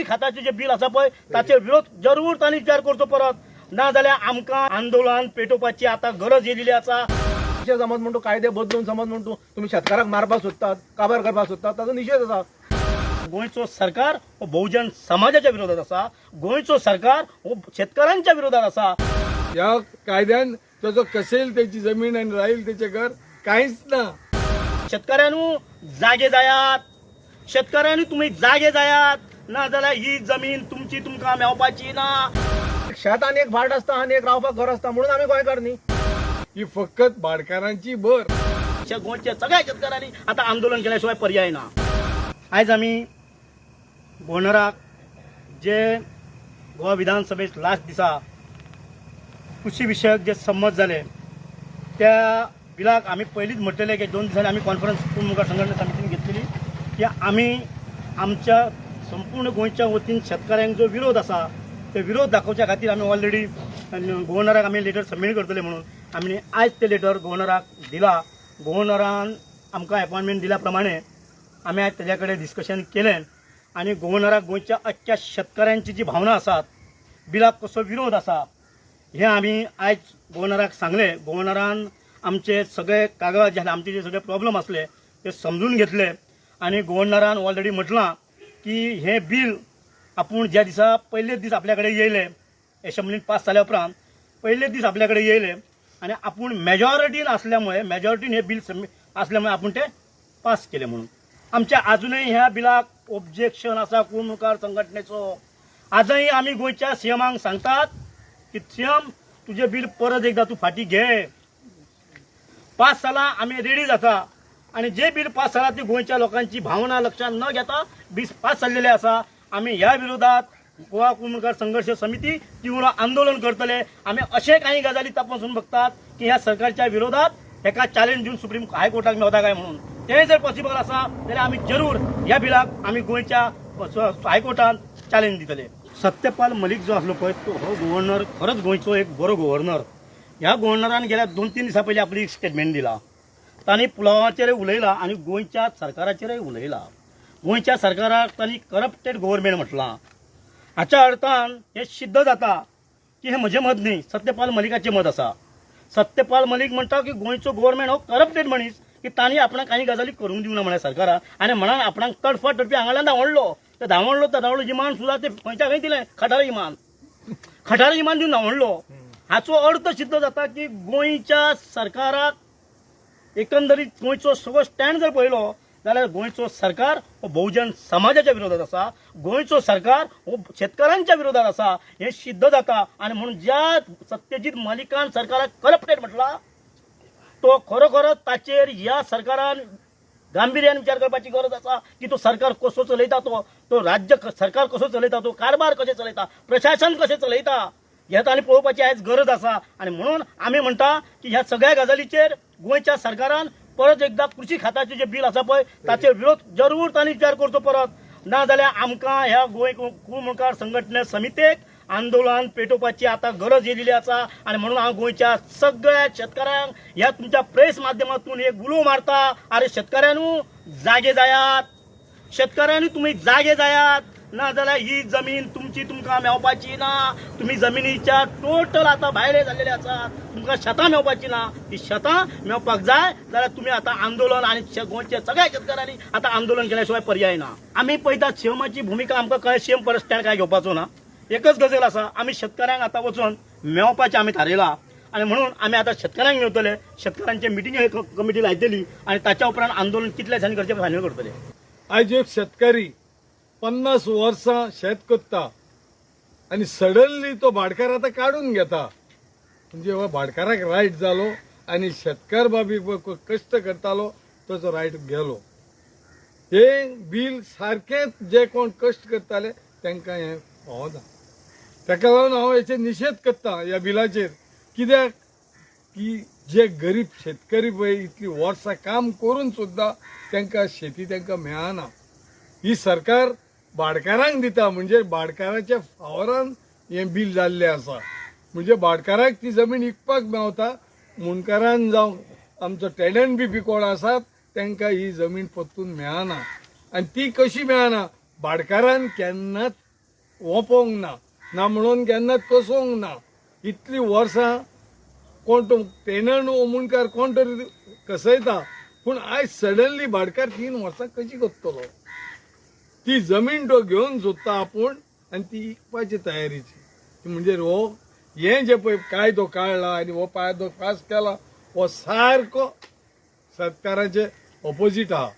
कृशी खात्याचे जे बिल आसा पळय ताचेर विरोध जरूर तांणी विचार करचो परत, ना जाल्यार आमकां आंदोलन पेटोवपाची आतां गरज येयलेली आसा. समज म्हणटू कायदे बदलून समज म्हणटू तुमी शेतकाराक मारपाक सोदतात, काबार करपाक सोदतात, ताचो निशेध आसा. गोंयचो सरकार हो बहुजन समाजाच्या विरोधात आसा, गोंयचो सरकार हो शेतकऱ्यांच्या विरोधात आसा. ह्या कायद्यान ताचो कसेल त्याची जमीन आनी राहील त्याचे घर कांयच ना. शेतकऱ्यांनो जागे जायात, शेतकऱ्यांनी तुम्ही जागे जायात, ना जाल्यार ही जमीन तुमची तुमकां मेळपाची ना. शेत आनी एक भाट आसता आनी एक रावपाक घर आसता, म्हणून आमी गोंयकार न्ही. ही फकत भाडकारांची भर. गोंयच्या सगळ्या शेतकऱ्यांनी आतां आंदोलन केल्या शिवाय पर्याय ना. आयज आमी गव्हर्नराक जे गोवा विधानसभेत लास्ट दिसा कृशी विशयक जे संमत जाले त्या बिलाक आमी पयलींच म्हटलेले की 2 दिसांनी आमी कॉन्फरन्स कुळमुखार संघटना समितीन घेतलेली की आमी आमच्या संपूर्ण गोंयच्या वतीन शेतकऱ्यांक जो विरोध आसा ते विरोध दाखोवच्या खातीर आमी ऑलरेडी गव्हर्नराक आमी लेटर सबमीट करतले म्हणून आमी आयज ते लेटर गव्हर्नराक दिला. गव्हर्नरान आमकां एपॉयंटमेंट दिल्या प्रमाणे आमी आयज तेज्या कडेन डिस्कशन केलें आनी गव्हर्नराक गोंयच्या अख्ख्या शेतकऱ्यांची जी भावना आसात, बिलाक कसो विरोध आसा हें आमी आयज गव्हर्नराक सांगलें. गव्हर्नरान आमचे सगळे कागद जे आमचे जे सगळे प्रॉब्लम आसले ते समजून घेतले आनी गव्हर्नरान ऑलरेडी म्हटलां की हें बील आपूण ज्या दिसा पयलेच दीस आपल्या कडेन येयले एसेंब्लीन पास जाल्या उपरांत पयलेच दीस आपल्या कडेन येयले आनी आपूण मेजॉरिटीन आसल्यामुळे मेजॉरिटीन हें बील सबमीट आसल्यामुळे आपूण तें पास केलें म्हणून. आमच्या आजुनूय ह्या बिलाक ऑब्जेक्शन आसा कुळमुखार संघटनेचो. आजय आमी गोंयच्या सीएमांक सांगतात की सीएम तुजें बील परत एकदां तूं फाटीं घे. पास जाला आमी रेडी जाता आनी जे बील पास जाला ती गोंयच्या लोकांची भावना लक्षांत न घेता बील पास जाल्लेले आसा. आमी ह्या विरोधात गोवा कुळमुखार संघर्श समिती तीव्र आंदोलन करतले. आमी अशे काही गजाली तपासून बघतात की ह्या सरकारच्या विरोधात हेका चॅलेंज दिवन सुप्रीम हायकोर्टाक मेवता काय म्हणून. तें जर पॉसिबल आसा जाल्यार आमी जरूर ह्या बिलाक आमी गोंयच्या हायकोर्टान चॅलेंज दितले. सत्यपाल मलिक जो आसलो पळय तो हो गव्हर्नर खरोच गोंयचो एक बरो गव्हर्नर. ह्या गव्हर्नरान गेल्या 2-3 दिसां पयलीं आपली एक स्टेटमेंट दिला. तांणी पुलावाचेरय उलयला आनी गोंयच्या सरकाराचेरय उलयला. गोंयच्या सरकाराक तांणी करप्टेड गव्हर्मेंट म्हटलां. हाच्या अर्थान हें सिद्ध जाता की हें म्हजें मत न्ही, सत्यपाल मलिकाचें मत आसा. सत्यपाल मलिक म्हणटा की गोंयचो गव्हर्मेंट हो करप्टेड मनीस की तांणी आपणाक कांय गजाली करूंक दिवना म्हळ्यार सरकाराक आनी म्हणान आपणाक तडफड तडपी हांगाल्यान धांवडलो. ते धांवडलो तर धांवडलो इमान सुद्दां ते खंयच्या खंय दिलें खटार इमान, खटार इमान दिवन धांवडलो. हाचो अर्थ सिद्ध जाता की गोंयच्या सरकाराक एकंदरीत गोंयचो सगळो स्टँड जर पळयलो जाल्यार गोंयचो सरकार हो बहुजन समाजाच्या विरोधात आसा, गोंयचो सरकार हो शेतकऱ्यांच्या विरोधात आसा हें सिद्ध जाता. आनी म्हणून ज्या सत्यजीत मलिकान सरकाराक करप्टेड म्हटला तो खरोखरच ताचेर ह्या सरकारान गांभिर्यान विचार करपाची गरज आसा की तो सरकार कसो चलयता, तो राज्य सरकार कसो चलयता, तो कारभार कशें चलयता, प्रशासन कशें चलयता हें तांणी पळोवपाची आयज गरज आसा. आनी म्हणून आमी म्हणटा की ह्या सगळ्या गजालीचेर गोंयच्या सरकारान परत एकदां कृशी खात्याचे जे बील आसा पळय ताचेर विरोध जरूर तांणी विचार करचो परत, ना जाल्यार आमकां ह्या गोंय कुळमुखार संघटने समितेक आंदोलन पेटोवपाची आतां गरज येयलेली आसा. आनी म्हणून हांव गोंयच्या सगळ्या शेतकऱ्यांक ह्या तुमच्या प्रेस माध्यमातून एक उलो मारता, आरे शेतकऱ्यांनो जागे जायात, शेतकऱ्यांनी तुमी जागे जायात, ना जाल्यार ही जमीन तुमची तुमकां मेळपाची ना. तुमी जमिनीच्या टोटल आतां भायर जाल्लेले आसा, तुमकां शेतां मेळपाची ना. ती शेतां मेळपाक जाय जाल्यार तुमी आतां आंदोलन आनी गोंयच्या सगळ्या शेतकऱ्यांनी आतां आंदोलन केल्या शिवाय पर्याय ना. आमी पळयतात सीएमाची भुमिका आमकां कळ्ळें, सीएम परत स्टँड काय घेवपाचो ना. एकच गजाल आसा, आमी शेतकऱ्यांक आतां वचून मेळपाचें आमी थारयलां आनी म्हणून आमी आतां शेतकऱ्यांक मेळटले, शेतकऱ्यांचे मिटींग कमिटी लायतली आनी ताच्या उपरांत आंदोलन कितल्या दिसांनी करचें फायनल करतले. आयज एक शेतकरी 50 वर्सां शेत करता आनी सडनली तो भाडकार आतां काडून घेता, म्हणजे हो भाडकाराक रायट जालो आनी शेतकार बाबी कश्ट करतालो ताचो रायट गेलो. हें बील सारकेंच जे कोण कश्ट करताले तांकां हें पावना. ताका लागून हांव हेचेर निशेध करता ह्या बिलाचेर. कित्याक की जे गरीब शेतकरी पळय इतली वर्सां काम करून सुद्दां तांकां शेती तांकां मेळना. ही सरकार भाडकारांक दिता, म्हणजे भाडकाराच्या फावरान हें बील जाल्लें आसा. म्हणजे भाडकाराक ती जमीन विकपाक मेवता, मुंडकारान जावं आमचो टेनंट बी कोण आसात तांकां ही जमीन परतून मेळना. आनी ती कशी मेळना, भाडकारान केन्नाच ओंपोंक ना, ना म्हणून केन्नाच कसोंक ना. इतली वर्सां कोण तो टेनंट वो मुंडकार कोण तरी कसयता, पूण आयज सडनली भाटकार 3 वर्सां कशी करतलो? ती जमीन तो घेवन सोदता आपूण आनी ती इकपाची तयारीची. म्हणजे हो हें जे पळय कायदो काडला आनी हो कायदो पास केला हो सारको शेतकाराचे ऑपोजीट आहा.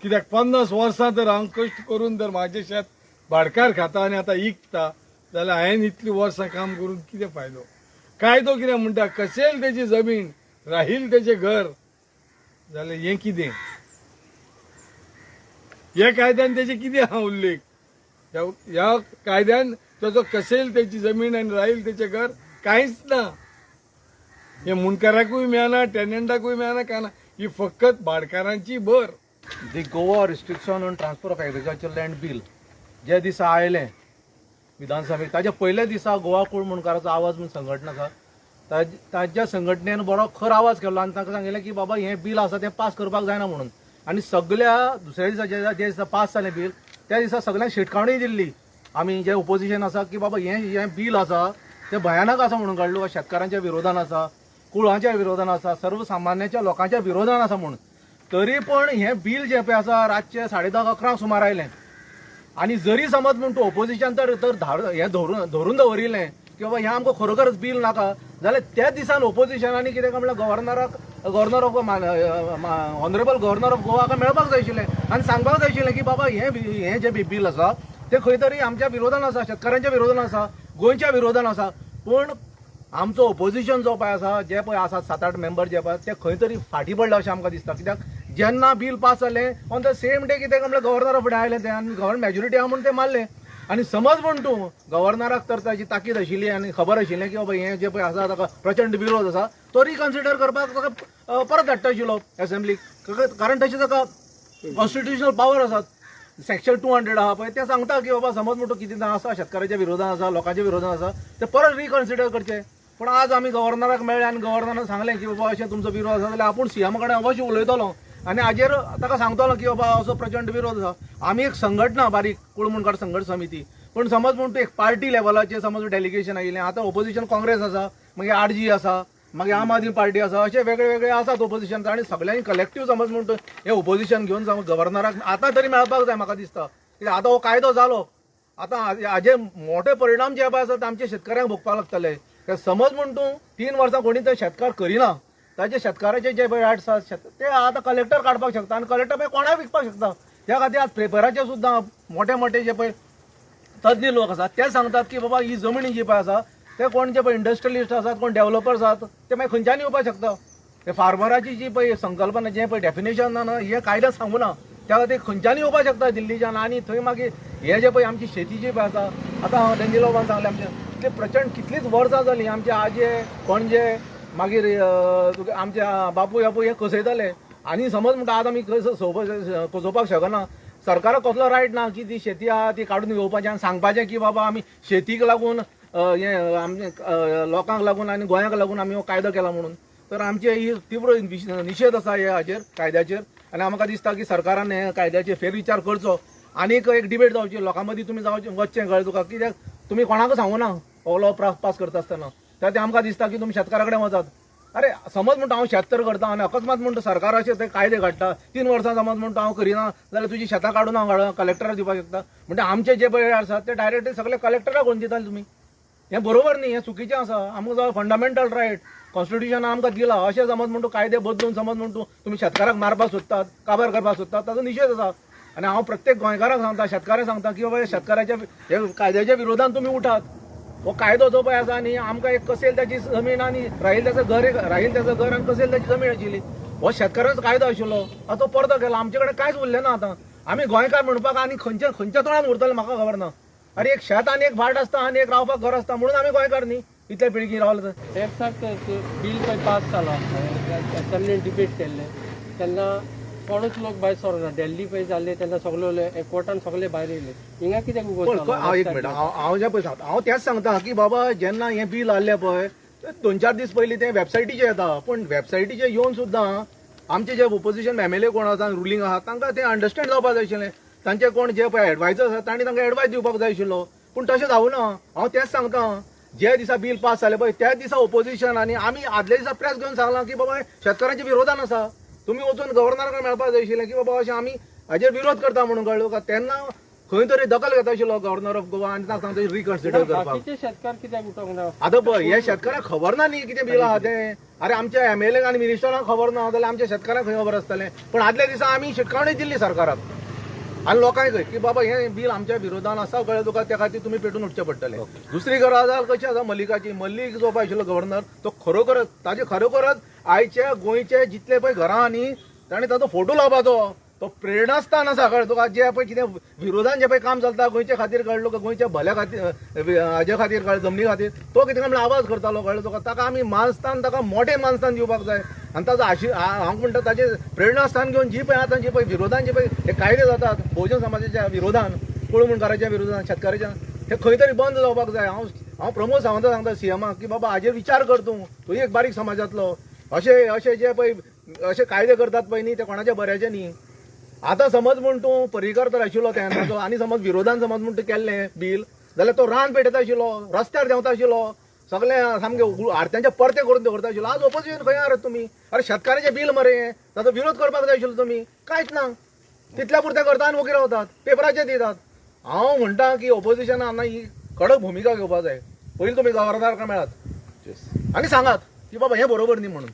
कित्याक 50 वर्सां तर हांव कश्ट करून जर म्हाजें शेत भाटकार खाता आनी आतां इकता जाल्यार हांवें इतलीं वर्सां काम करून कितें फायदो? कायदो कितें म्हणटा, कसेल तेजी जमीन राहील तेजें घर, जाल्यार हें कितें? ह्या कायद्यान तेजें कितें आहा उल्लेख? ह्या कायद्यान ताजो कसेल तेची जमीन आनी राहील तेचें घर कांयच ना. हे मुंडकाराकूय मेळना, टेनंटाकूय मेळना, काय ना. ही फकत भाटकारांची भर. The Goa restriction on transfer of agriculture land bill ज्या दिसा आयलें विधानसभेक ताज्या पयल्या दिसा गोवा कूळ मुंडकाराचो आवाज म्हूण संघटना आसा, ताज्या संघटनेन बरो खर आवाज केलो आनी तांकां सांगिल्लें की बाबा हें बील आसा तें पास करपाक जायना म्हणून. आनी सगल्या दुसऱ्या दिसा ज्या दिसा पास जालें बील त्या दिसा सगल्यांक शिटकावणी दिल्ली आमी जे ओपोजिशन आसा की बाबा हें हें बील आसा तें भयानक आसा म्हणून काडलो, शेतकारांच्या विरोधान आसा, कुळांच्या विरोधान आसा, सर्वसामान्याच्या लोकांच्या विरोधान आसा म्हणून. तरी पण हें बील जें पळय आसा रातचें 10:30-11 सुमार आयलें आनी जरी समज म्हूण तूं ओपोजिशन तर हें धरून दवरिल्लें की बाबा हें आमकां खरोखरच बील नाका जाल्यार त्याच दिसान ओपोजिशनांनी कितें काय म्हणल्यार गव्हर्नराक governor of honourable governor of गोवाक मेळपाक जाय आशिल्लें आनी सांगपाक जाय आशिल्लें की बाबा हें हें जें बील आसा तें खंय तरी आमच्या विरोधान आसा, शेतकारांच्या विरोधान आसा, गोंयच्या विरोधान आसा. पूण आमचो ओपोजिशन जो पळय आसा, जे पळय आसा 7-8 मेंबर जे पळय ते खंय तरी फाटीं पडले अशें आमकां दिसता. कित्याक जेन्ना बील पास जालें ऑन the same day कितें म्हणल्यार गव्हर्नरा फुडें आयलें तें आनी गव्हर्नमेंट मेजॉरिटी आहा म्हूण तें मारलें. आनी समज म्हूण तूं गव्हर्नराक तर ताजी ताकीद आशिल्ली आनी खबर आशिल्लें की बाबा हें जें पळय आसा ताका प्रचंड विरोध आसा, तो रिकन्सिडर करपाक ताका परत धाडटा आशिल्लो एसेंब्लीक, कारण तशें ताका कॉन्स्टिट्युशनल पावर आसात. सेक्शन 200 आहा पळय तें सांगता की बाबा समज म्हूण तूं कितें आसा शेतकाराच्या विरोधान आसा, लोकांच्या विरोधान आसा, तें परत रिकन्सिडर करचें. पूण आज आमी गव्हर्नराक मेळ्ळे आनी गव्हर्नरान सांगलें की बाबा अशें तुमचो विरोध आसा जाल्यार आपूण सीएमा कडेन अवश्य उलयतलो आनी हाजेर ताका सांगतलो की बाबा असो प्रचंड विरोध आसा. आमी एक संघटना बारीक कूळ मुंडकार संघर्श समिती, पूण समज म्हूण तूं एक पार्टी लेवलाचेर समज डेलिगेशन आयिल्लें, आतां ओपोजिशन काँग्रेस आसा, मागीर आरजी आसा, मागीर आम आदमी पार्टी आसा, अशे वेगळे वेगळे आसात ओपोजिशन आनी सगळ्यांनी कलेक्टीव समज म्हूण हें ओपोजिशन घेवन समज गव्हर्नराक आतां तरी मेळपाक जाय म्हाका दिसता. कित्याक आतां हो कायदो जालो, आतां हाजे मोठे परिणाम जे आसा ते आमच्या शेतकाऱ्यांक भोगपाक लागतले. समज म्हूण तूं 3 वर्सां कोणी तर शेतकार करिना, ताजे शेतकाराचे जे पळय रायट्स आसा ते आतां कलेक्टर काडपाक शकता आनी कलेक्टर मागीर कोणाक विकपाक शकता. त्या खातीर आज पेपराचे सुद्दां मोठे मोठे जे पळय तज्ञ लोक आसात ते सांगतात की बाबा ही जमनी जी पळय आसा ते कोण जे पळय इंडस्ट्रियलिस्ट आसात, कोण डेव्हलपर्स आसात, ते मागीर खंयच्यान येवपाक शकता. ते फार्मराची जी पळय संकल्पना, जें पळय डेफिनेशन ना न्हय, हें कायद्यान सांगू ना, त्या खातीर खंयच्यान येवपाक शकता दिल्लीच्यान. आनी थंय मागीर हे जे पळय आमची शेती जी पळय आसा, आतां डेंजिलोबान सांगलें आमचें इतले प्रचंड कितलींच वर्सां जालीं आमचे आजे पणजे मागीर तुगे आमचे बापूय आपूय हे कसयताले आनी समज म्हणटा आतां आमी कसोवपाक शकना. सरकाराक कसलो रायट ना की ती शेती आहा ती काडून घेवपाची आनी सांगपाचें की बाबा आमी शेतीक लागून हें आमचे लोकांक लागून आनी गोंयाक लागून आमी हो कायदो केला म्हणून. तर आमचे ही तीव्र निशेध आसा हे हाजेर कायद्याचेर आनी आमकां दिसता की सरकारान हे कायद्याचेर फेरविचार करचो आनीक एक डिबेट जावची लोकां मदीं, तुमी जावचें वचचें कळ्ळें तुका, कित्याक तुमी कोणाक सांगू ना हो लॉ पास करता आसतना. त्या खातीर आमकां दिसता की तुमी शेतकारा कडेन वचात. अरे समज म्हणटा हांव शेत तर करता आनी अकस्मात म्हणटा सरकार अशें ते कायदे काडटा, 3 वर्सां समज म्हणटा हांव करिना जाल्यार तुजी शेतां काडून हांव कलेक्टराक दिवपाक शकता. म्हणटा आमचे जे पळय आसात ते डायरेक्टली सगळे कलेक्टराक व्हरून दिताले तुमी, हें बरोबर न्ही, हें चुकीचें आसा. आमकां जाय फंडामेंटल रायट कॉन्स्टिट्युशनान आमकां दिला, अशें समज म्हणटा कायदे बदलून समज म्हणटा तुमी शेतकाराक मारपाक सोदतात, काबार करपाक सोदतात, ताजो निशेध आसा. आनी हांव प्रत्येक गोंयकाराक सांगता, शेतकाराक सांगता की बाबा शेतकाराच्या हे कायद्याच्या विरोधान तुमी उठात. हो कायदो जो पळय आसा न्ही आमकां एक कसेल ताची जमीन आनी राहील ताचें घर, एक राहील ताचें घर आनी कसेल ताची जमीन आशिल्ली, हो शेतकाराचो कायदो आशिल्लो, आतां तो परतो केला. आमचे कडेन कांयच उरलें ना आतां, आमी गोंयकार म्हणपाक आनी खंयच्या खंयच्या तोंडान उरतले म्हाका खबर ना. अरे एक शेत आनी एक भाट आसता आनी एक रावपाक घर आसता म्हणून आमी गोंयकार न्ही, इतले पिळगी रावले तर. एक्साक्ट बील पळय पास जालो एसेंब्लीन डिबेट केल्ले तेन्ना कोणूच लोक भायर सरना, दिल्ली पळय जाल्ले तेन्ना सगळे एकवटान सगळे भायर येयले, हिंगा कित्याक उगोच? हांव एक मिनट, हांव जें पळय सांगता, हांव तेंच सांगता की बाबा जेन्ना हें बील आहलें पळय 2-4 दीस पयलीं तें वेबसायटीचेर येता, पूण वेबसायटीचेर येवन सुद्दां आमचे जे ओपोजिशन एमएलए कोण आसा रुलींग आहा तांकां तें अंडरस्टँड जावपाक जाय आशिल्लें, तांचे कोण जे पळय एडवायजर आसा तांणी तांकां एडवायस दिवपाक जाय आशिल्लो. पूण तशें जावं ना. हांव तेंच सांगता, जे दिसा बील पास जालें पळय त्याच दिसा ओपोजिशन आनी आमी आदल्या दिसा प्रेस घेवन सांगलां की बाबा शेतकारांच्या विरोधान आसा, तुमी वचून गव्हर्नरा कडेन मेळपाक जाय आशिल्लें की बाबा अशें आमी हाजेर विरोध करता म्हणून, कळ्ळें तुका? तेन्ना खंय तरी दखल घेता आशिल्लो गव्हर्नर ऑफ गोवा आनी ताका सांगता रिकन्सिडर करपाक. बाकीचे शेतकार कित्याक उठोंक ना? आतां पळय, हे शेतकारांक खबर ना न्ही कितें बिल आहा तें. अरे आमच्या एमएलए आनी मिनिस्टरांक खबर ना जाल्यार आमच्या शेतकारांक खंय खबर आसतलें? पण आदल्या दिसा आमी शिटकावणी दिल्ली सरकाराक आनी लोकांकय की बाबा हें बील आमच्या विरोधान आसा, कळ्ळें तुका, त्या खातीर तुमी पेटून उठचें पडटलें. दुसरी गजाल कशी आसा मलिकाची, मल्लीक जो पळय आशिल्लो गव्हर्नर तो खरोखरच ताजे खरोखरच आयचे गोंयचे जितले पळय घरां आहा न्ही ताणें ताजो फोटो लावपाचो, तो प्रेरणास्थान आसा, कळ्ळें तुका? जे पळय कितें विरोधान जे पळय काम चलता गोंयचे खातीर, कळ्ळें तुका, गोंयच्या भल्या खातीर, हाजे खातीर, कळ्ळें, जमनी खातीर तो कितें काय म्हणल्यार आवाज करतालो, कळ्ळें तुका? ताका आमी मानस्थान, ताका मोठें मानस्थान दिवपाक जाय आनी ताजो आशी हांव म्हणटा ताजें प्रेरणास्थान घेवन जी पळय आतां जी पळय विरोधान जे पळय हे कायदे जातात बहुजन समाजाच्या विरोधान, कुळमुणकाराच्या विरोधान, शेतकाराच्या, हे खंय तरी बंद जावपाक जाय. हांव हांव प्रमोद सावंत सांगता सीएमाक की बाबा हाजेर विचार कर, तूं तूं एक बारीक समाजांतलो, अशे अशे जे पळय अशे कायदे करतात पळय न्ही ते कोणाच्या बऱ्याचे न्ही. आतां समज म्हूण तूं पर्रीकर तर आशिल्लो तेन्नाचो आनी समज विरोधान समज म्हूण तूं केल्लें बील जाल्यार तो रान पेटयता आशिल्लो, रस्त्यार देंवता आशिल्लो, सगळें सामकें आरत्यांचे परते करून दवरता आशिल्लो. आज ओपोजिशन खंय आहा रे तुमी? अरे शेतकाराचें बील मरे, ताचो विरोध करपाक जाय आशिल्लो तुमी, कांयच ना, तितल्या पुरतें करता आनी वगीर रावतात, पेपराचेर दितात. हांव म्हणटा की ओपोजिशनान ही कडक भुमिका घेवपाक जाय. पयलीं तुमी गव्हर्नराक मेळात आनी सांगात की बाबा हें बरोबर न्ही म्हणून.